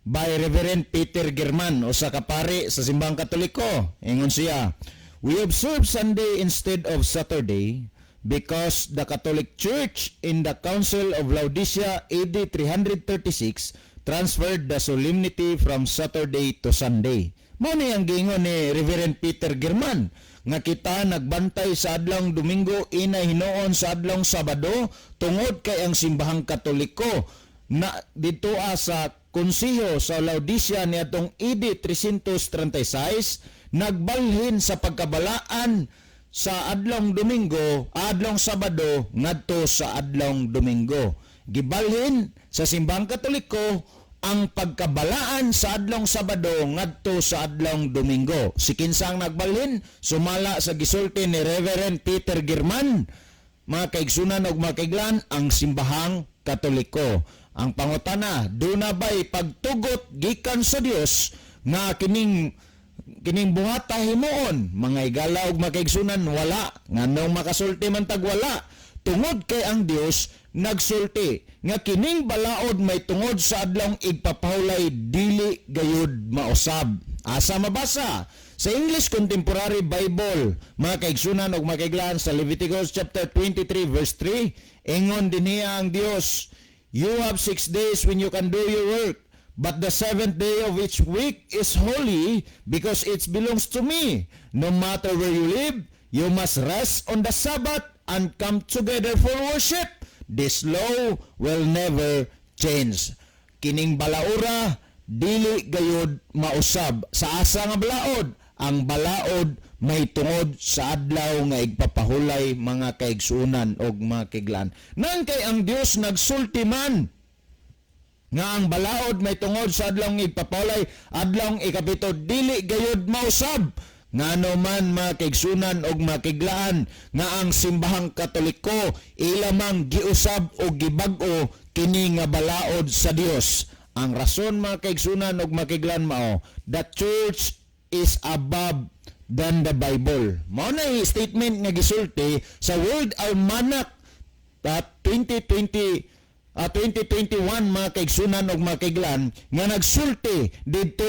by Reverend Peter German, usa ka pari sa Simbahang Katoliko. Ingon siya, "We observe Sunday instead of Saturday because the Catholic Church in the Council of Laodicea AD 336 transferred the solemnity from Saturday to Sunday." Mao ni ang giingon ni Reverend Peter German nga kita nagbantay sa adlawng Domingo inay hinuon sa adlawng Sabado tungod kay ang Simbahang Katoliko na dito sa Konseho sa Laodicea niadtong AD 336 nagbalhin sa pagkabalaan sa adlawng Domingo, adlawng Sabado ngadto sa adlawng Domingo. Gibalhin sa Simbahang Katoliko ang pagkabalaan sa adlawng Sabado ngadto sa adlawng Domingo. Si kinsa ang nagbalhin? Sumala sa gisulti ni Reverend Peter German, mga kaigsunan og mga kaiglaan, ang Simbahang Katoliko. Ang pangutana, duna ba'y pagtugot gikan sa Dios nga kining kining buhata himuon? Mga igala og mga kaigsunan, wala. Nganong makasulti man tag wala? Tungod kay ang Dios nagsulti nga kining balaod may tungod sa adlawng igpapahulay dili gayud mausab. Asa mabasa? Sa English Contemporary Bible, mga kaigsunan og mga kaiglaan, sa Leviticus chapter 23 verse 3, ingon dinhiya ang Dios, "You have 6 days when you can do your work, but the seventh day of each week is holy because it belongs to me. No matter where you live, you must rest on the Sabbath and come together for worship. This law will never change." Kining balaura dili gayud mausab. Sa asa nga balaod? Ang balaod may tungod sa adlaw nga igpapahulay, mga kaigsunan og mga kaiglaan. Nang kay ang Dios nagsulti man nga ang balaod may tungod sa adlawng igpapahulay, adlawng ikapito, dili gayud mausab. Ngano man, mga kaigsunan og mga kaiglaan, nga ang Simbahang Katoliko ila mang giusab o gibag-o kini nga balaod sa Dios? Ang rason, mga kaigsunan og mga kaiglaan, mao the church is above than the Bible. Mao na yung statement nga gisulti sa World Almanac at 2020 2021, mga kaigsunan og mga kaiglaan, nga nagsulti didto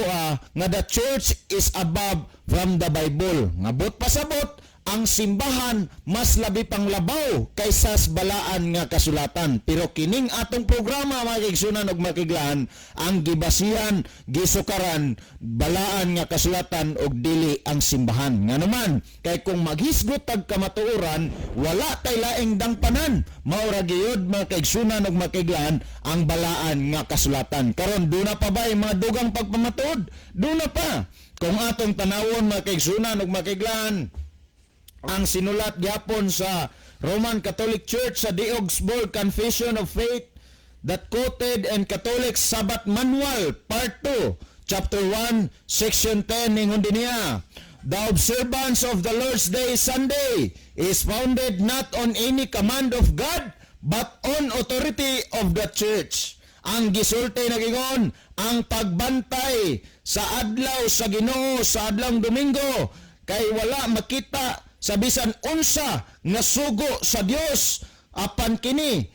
nga the church is above from the Bible. Nga buot pasabot, ang simbahan mas labi pang labaw kaysa sa balaan nga kasulatan. Pero kining atong programa, mga kaigsunan og mga kaiglaan, ang gibasihan, gisukaran, balaan nga kasulatan og dili ang simbahan. Nga naman, kay kung maghisgot tag kamatuoran, wala tay laing dangpanan. Mao ra gayud, mga kaigsunan og mga kaiglaan, ang balaan nga kasulatan. Karon, duna pa ba yung mga dugang pagpamatuod? Duna pa. Kung atong tanawon, mga kaigsunan ug makiglan, ang sinulat gyapon sa Roman Catholic Church sa The Augsburg Confession of Faith that quoted in Catholic Sabbath Manual Part 2, Chapter 1, Section 10, ningon din niya, "The observance of the Lord's Day, Sunday, is founded not on any command of God but on authority of the Church." Ang gisulti nagingon, ang pagbantay sa adlaw sa Ginoo sa adlawng Domingo kay wala makita sa bisan unsa nga sugo sa Dios, apan kini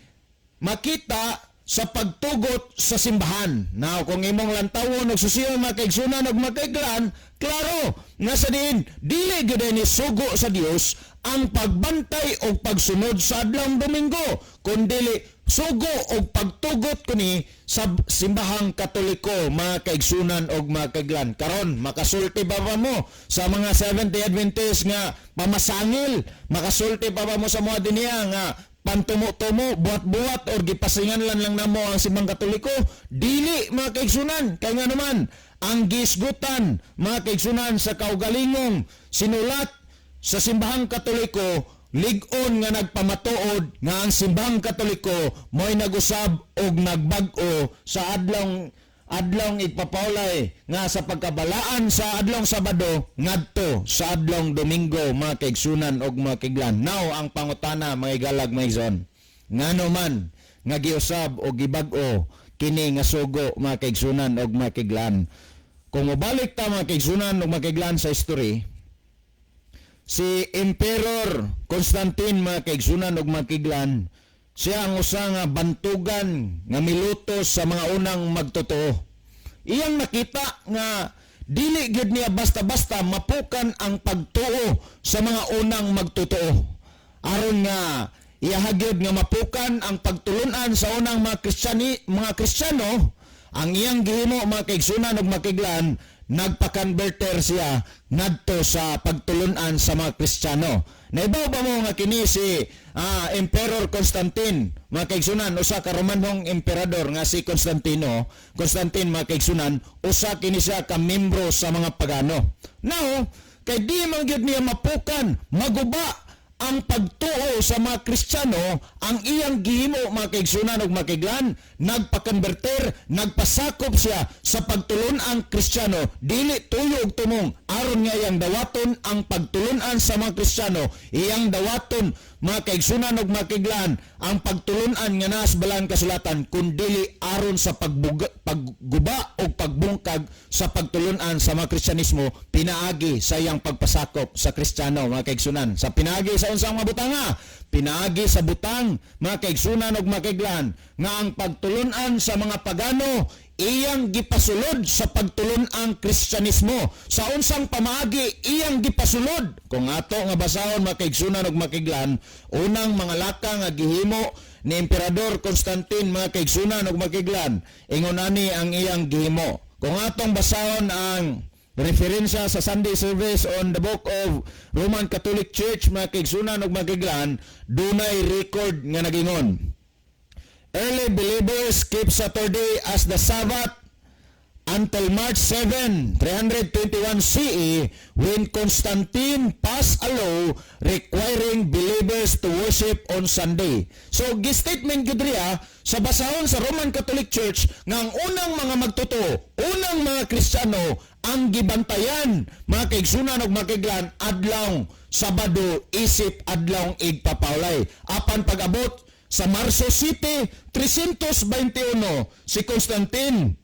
makita sa pagtugot sa simbahan. Now, kung imong lantawon og susiyon, mga kaigsunan ug makaiglan, klaro nga sa diin dili gyud ni sugo sa Dios ang pagbantay og pagsunod sa adlawng Domingo, kundili sugo og pagtugot kuni sa simbahang Katoliko, mga kaigsunan og mga kaiglan. Karon, makasulti ba mo sa mga Seventh-day Adventist nga pamasangil? Makasulti pa ba mo sa mga diniya nga pantumo-tumo, buhat-buhat or gipasingan lang lang namo ang simbang Katoliko? Dili, mga kaigsunan, kay nga naman ang gisgutan, mga kaigsunan, sa kaugalingong sinulat sa simbahang Katoliko, lig-on nga nagpamatuod nga ang simbahang Katoliko mo'y nag-usab og nagbag-o sa adlawng igpapaulay nga sa pagkabalaan sa adlawng Sabado ngadto sa adlawng Domingo, mga kaigsunan og mga kaiglan. Now, ang pangutana, mga igalag, mga igsoon, ngano man nga giusab o gibag-o kini nga sugo, mga kaigsunan og mga kaiglan? Kung mobalik ta, mga kaigsunan og mga kaiglan, sa history, si Emperor Constantine, mga kaigsunan og mga kaiglan, siya ang usa nga bantugan nga milutos sa mga unang magtotoo. Iyang nakita nga dili gyud niya basta-basta mapukan ang pagtuo sa mga unang magtotoo. Aron nga iyaha gyud nga mapukan ang pagtulunan sa unang mga Kristiyani, mga Kristiyano, ang iyang gihimo, mga kaigsunan ug makiglan, nagpa-converter siya ngadto sa pagtulunan sa mga Kristiyano. Naibaw ba mo nga kini si Emperor Constantine, mga kaigsunan, usa ka Romanhong emperador nga si Constantino, Constantine, mga kaigsunan, usa kini siya ka membro sa mga pagano. Now, kay di man gyud niya mapukan, maguba ang pagtuo sa mga Kristiyano, ang iyang gihimo, mga kaigsunan ug makiglan, nagpakonverter, nagpasakop siya sa pagtulun-ang Kristiyano, dili tuyo og tumong aron nga iyang dawaton ang pagtulun-an sa mga Kristiyano, iyang dawaton, mga kaigsunan ug makiglan, ang pagtulun-an nga naa sa balaan kasulatan, kundili aron sa pagguba o pagbungkag sa pagtulun-an sa mga Kristyanismo pinaagi sa iyang pagpasakop sa Kristiyano, mga kaigsunan. Sa pinaagi sa unsang mga butanga? Pinaagi sa butang, mga kaigsunan ug makiglan, nga ang pagtulun-an sa mga pagano iyang gipasulod sa pagtulun-ang Kristyanismo. Sa unsang pamaagi iyang gipasulod? Kung ato nga basahon, mga kaigsunan ug makiglan, unang mga laka nga gihimo ni Emperador Constantine, mga kaigsunan ug makiglan, ingon ani ang iyang gihimo. Kung atong basahon ang referensya sa Sunday service on the book of Roman Catholic Church, mga kaigsunan ug makiglan, dunay record nga nagingon, "Early believers keep Saturday as the Sabbath until March 7, 321 CE, when Constantine passed a law requiring believers to worship on Sunday." So, gi-statement gyud riya sa basahon sa Roman Catholic Church nga ang unang mga magtotoo, unang mga Kristiyano, ang gibantayan, mga kaigsunan ug makiglan, adlawng Sabado isip adlawng igpapaulay. Apan pag-abot sa Marso 7, 321, si Constantine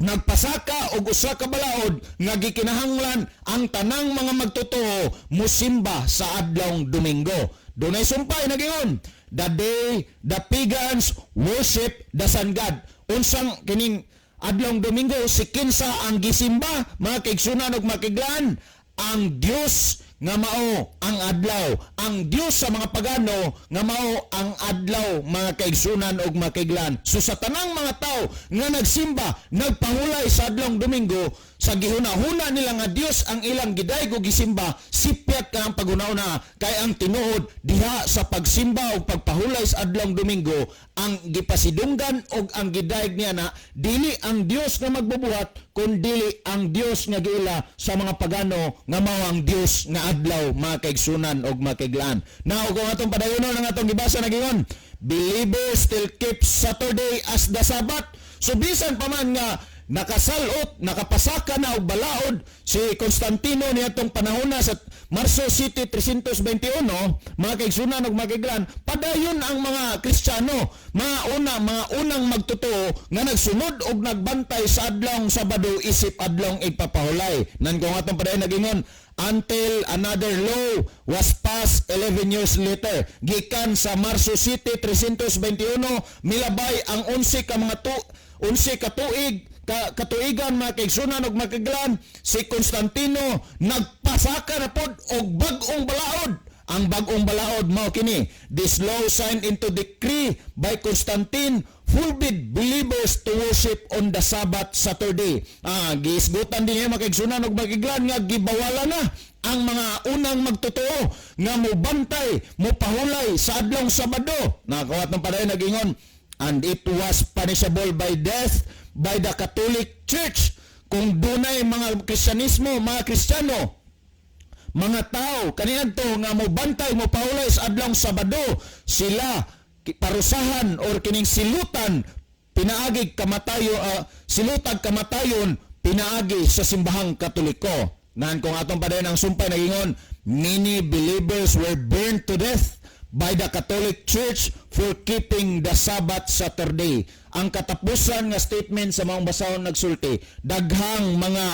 nagpasaka og usa ka balaod nga gikinahanglan ang tanang mga magtotoo musimba sa adlawng Domingo. Dunay sumpay nagingon, "The day the pagans worship the sun god." Unsang kining adlawng Domingo, si kinsa ang gisimba, mga kaigsunan ug makiglan? Ang Dios nga mao ang adlaw, ang Dios sa mga pagano nga mao ang adlaw, mga kaigsunan ug makiglan. So sa tanang mga tao nga nagsimba, nagpangulay sa adlawng Domingo, Sa gihuna-huna nila nga Dios ang ilang gidayeg o gisimba, sipyat ka ang paghuna-huna, kay ang tinuod diha sa pagsimba o pagpahulay sa adlong Domingo, ang gipasidunggan og ang gidayeg niya na dili ang Dios nga magbubuhat, kun dili ang Dios nga giila sa mga pagano nga mao ang Dios nga adlaw, mga kaigsunan og mga kaiglaan. Now, kung atong padayonon ang atong gibasa, nagingon, "Believers still keep Saturday as the Sabbath." So bisan pa man nga nakasalot, nakapasaka na og balaod si Constantino niadtong panahon na sa Marso City 321, mga kaigsunan ug mga kaiglaan, padayon ang mga Kristiyano, mga unang magtotoo nga nagsunod og nagbantay sa adlong Sabado isip adlong igpapahulay. Nan kung atong padayon, nagingon, "Until another law was passed 11 years later." Gikan sa Marso City 321, milabay ang 11 ka mga tu 11 ka tuig ka, katuigan, mga kaigsunan ug mga kaiglaan, si Constantino nagpasaka na pod og bag-ong balaod. Ang bag-ong balaod mao kini: "This law, signed into decree by Constantine, forbid believers to worship on the Sabbath Saturday." Giisgutan din niya, mga kaigsunan ug mga kaiglaan, nga gibawalan na ang mga unang magtotoo nga mobantay, mopahulay sa adlong Sabado. Nakawat ng padayon, nagingon, "And it was punishable by death by the Catholic Church." Kung dunay mga Kristyanismo, mga Kristiyano, mga tao kaniadto nga mobantay, mopahulay sa adlong Sabado, sila parusahan or kining silutan pinaagi kamatayo, silutag kamatayon pinaagi sa Simbahang Katoliko. Nan kung atong padayon ang sumpay, nagingon, "Many believers were burned to death by the Catholic Church for keeping the Sabbath Saturday." Ang katapusan nga statement sa maong basahon nagsulti, daghang mga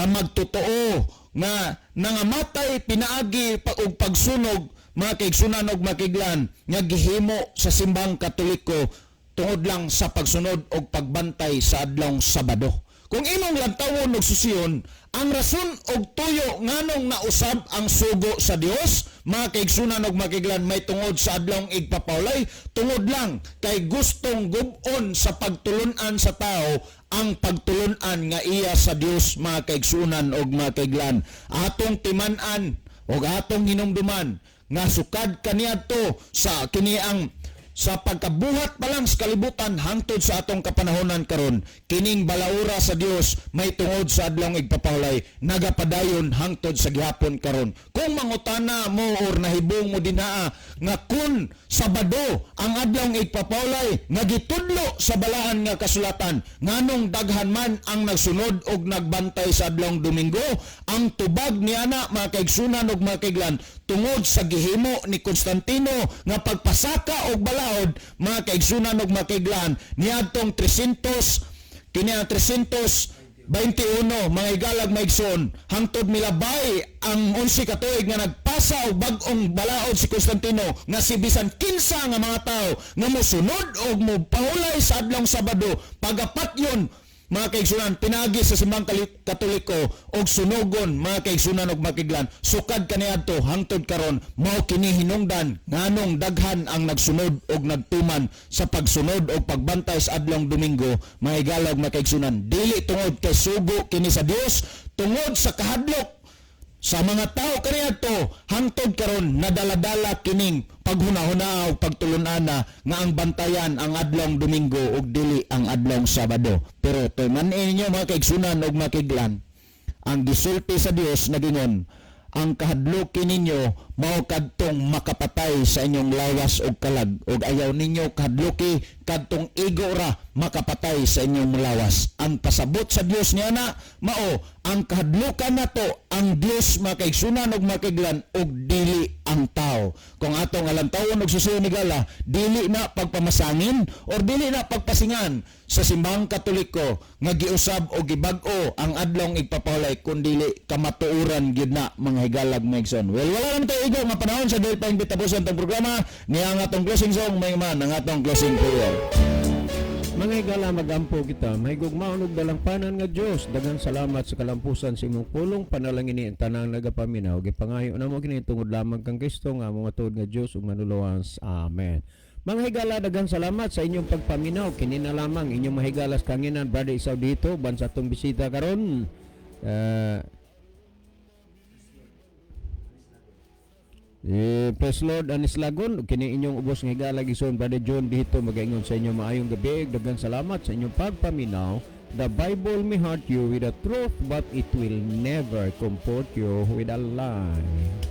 magtotoo nga nangamatay pinaagi pa, og pagsunog, mga kaigsunan og makiglan, nga gihimo sa Simbahang Katoliko tungod lang sa pagsunod og pagbantay sa adlong Sabado. Kung imong lantawon og susiyon, ang rason og tuyo nganong nausab ang sugo sa Dios, mga kaigsunan og makiglan, may tungod sa adlong igpapawlay, tungod lang kay gustong gub-on sa pagtulunan sa tao ang pagtulunan nga iya sa Dios, mga kaigsunan og mga kaiglan. Atong timan-an og atong hinumduman nga sukad kaniadto sa kini ang sa pagkabuhat pa lang sa kalibutan hangtod sa atong kapanahonan karon, kining balaura sa Dios may tungod sa adlong igpapahulay nagapadayon hangtod sa gihapon karon. Kung mangutana mo or nahibong mo dinhaa nga kun Sabado ang adlong igpapahulay nga gitudlo sa balaan nga kasulatan, nganong daghan man ang nagsunod og nagbantay sa adlong Domingo? Ang tubag niana, mga kaigsunan ug mga kaiglan, tungod sa gihimo ni Constantino nga pagpasaka og balaod, mga kaigsunan ug mga kaiglan, niadtong 300, kini ang 321, mga igalag maigsoon, hangtod milabay ang 11 ka tuig nga nagpasa og bag-ong balaod si Constantino nga si bisan kinsa nga mga tao nga mosunod og mopahulay sa adlong Sabado, pagapatyon, mga kaigsunan, pinagi sa Simbang Katoliko og sunugon, mga kaigsunan og makiglan. Sukad kaniadto hangtod karon, mao kini hinungdan nganong daghan ang nagsunod og nagtuman sa pagsunod og pagbantay sa adlong Domingo, mga higala og mga kaigsunan, dili tungod kay sugo kini sa Dios, tungod sa kahadlok sa mga tao kaniadto hangtod karon, nadaladala kining paghunahuna o pagtulun-ana nga ang bantayan ang adlong Domingo ug dili ang adlong Sabado. Pero tuman ninyo, mga kaigsunan ug mga kaiglan, ang gisulti sa Dios, nagingon, "Ang kahadluki ninyo mao kadtong makapatay sa inyong lawas ug kalag, ug ayaw ninyo kahadluki kadtong igo ra makapatay sa inyong lawas." Ang pasabot sa Dios niya na mao ang kahadlukan nato ang Dios, mga kaigsunan ug mga kaiglan, ug dili ang tao. Kung atong alantawon og susuyon ni gala, dili na pagpamasangin or dili na pagpasingan sa Simbahang Katoliko nga giusab o gibag-o ang adlong igpapahulay, kundili kamatuoran gyud na, mga higalag maigsoon. Well, wala naman tayo igo nga panahon sa dili pa tapuson tong programa niya ang atong closing song, may man ang atong closing prayer. Mga higala, magampo kita. Mahigugmaon ug dalangpanan nga Dios, daghang salamat sa kalampusan sa imong pulong. Panalangini ang tanang nagapaminaw. Gipangayo namo kini tungod lamang kang Kristo nga among matuod nga Dios ug Manluluwas. Amen. Mga higala, daghang salamat sa inyong pagpaminaw. Kini na lamang inyong mahigalas kanginan, Brother Isaw dito, ban sa atong bisita karon. Praise Lord, Anis Lagon. Kini inyong ubos nga higala, igsoon Brother John dito, magaingon sa inyo maayong gabi. Daghang salamat sa inyong pagpaminaw. The Bible may hurt you with the truth, but it will never comfort you with a lie.